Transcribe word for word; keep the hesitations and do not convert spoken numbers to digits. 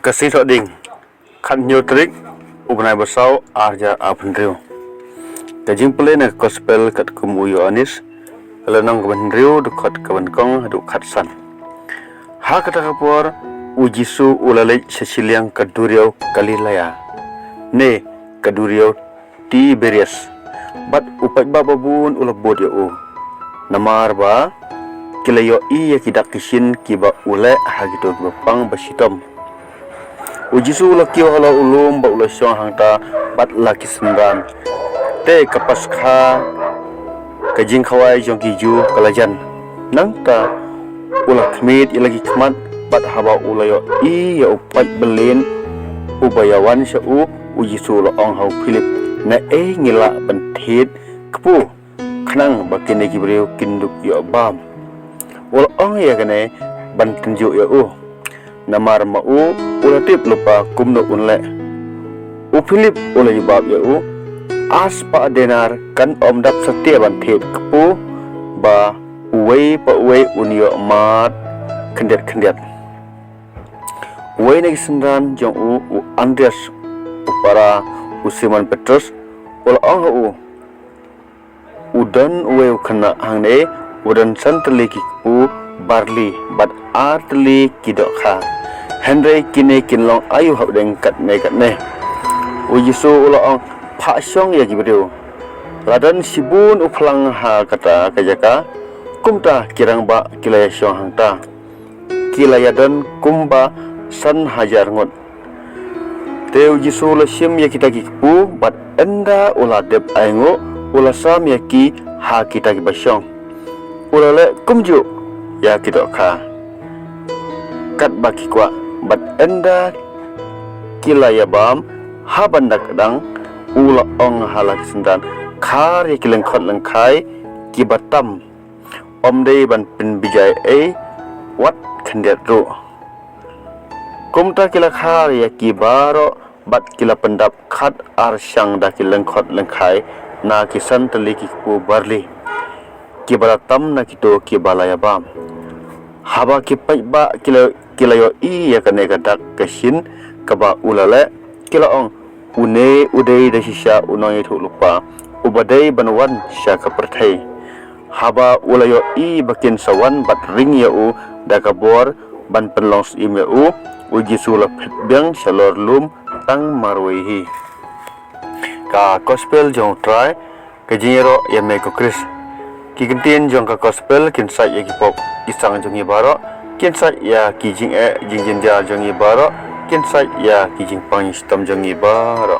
Ka Sngi Thohdieng, khathynñiew tarik u bnai ba saw, ar hajar arphew hynriew. Ka jingpule na ka Gospel katkum u Ïoannis, ka lynnong kaba hynriew, dkhot kaba nyngkong haduh khatsan. Ha kata ka por u Jisu u la leit sha shiliang ka duriaw Galilea, ne ka duriaw Tiberias, bad u paidbah babun u la bud ïa u, namar ba ki la ïohi ïa ki dak ki shin kiba u leh ha kito kiba pang ba shitom. U Jisu u la kiew halor u lum bad u la shong hangta bad la ki synran. Te ka Paskha, ka jingkhawai jong ki Jiw, ka la jan. Nangta u la khmied ïa la ki khmat, bad haba u la ïohi ïa u paid byllieng uba ïawan sha u, u Jisu u la ong ha u Philip, "Naei ngi lah ban thied kpu, khnang ba kine ki briew kin dup ïoh bam?" U la ong ïa kane ban tynjuh ïa u, namar ma u u la tip lypa kumno un leh. U Philip u la jubab ïa u, "Ar spah denar kan ym dap satia ban thied kpu ba uwei pa uwei un ïoh mad khyndiat khyndiat." Uwei na ki synran jong u, u Andreas, u para u Simon Petrus, u la ong ha u, "U don uwei u khynnah hangne, u don san tylli ki kpu barli bad ar tylli ki dohkha. Hynrei kine kin long aïu hapdeng katne katne?" U Jisu u la ong, "Phah shong ïa ki briew." La don shibun u phlang ha kata ka jaka, kumta ki rangbah ki la ïashong hangta. Ki la ïadon kumba san hajar ngut. Te u Jisu u la shim ïa kita ki kpu, bad ynda u la dep ai nguh, u la sam ïa ki ha kita kiba shong. U la leh kumjuh ïa ki dohkha, katba ki kwah, bad ynda ki la ïabam ha ban da kdang, u la ong ha la ki synran, "Khar ïa ki lyngkhot lyngkhai kiba tam, ym dei ban pynbijai ei wat khyndiat ruh." Kumta ki la khar ïa ki baroh bad ki la pyndap khat ar shang da ki lyngkhot lyngkhai na ki san tylli ki kpu barli, kiba la tam na kito kiba la ïabam. Haba ki paidbah ki la, ki la ïohi ïa kane ka dak ka shin kaba u la leh, ki la ong, "Une u dei da shisha u nongïathuhlypa uba dei ban wan sha ka pyrthei." Haba u la ïohi ba kin sa wan bad ring ïa u da ka bor ban pynlong syiem ïa u, u Jisu u la phet biang shalor lum tang marwei hi. Ka Gospel jong u Trai. Ka jingïaroh ïa me ko Khrist. Ki kyntien jong ka Gospel kin sait ïa ki pop ki sang jong ngi baroh, kin sait ïa ki jingeh jingjynjar jong ngi baroh, kin sait ïa ki jingpang jingshitom jong ngi baroh.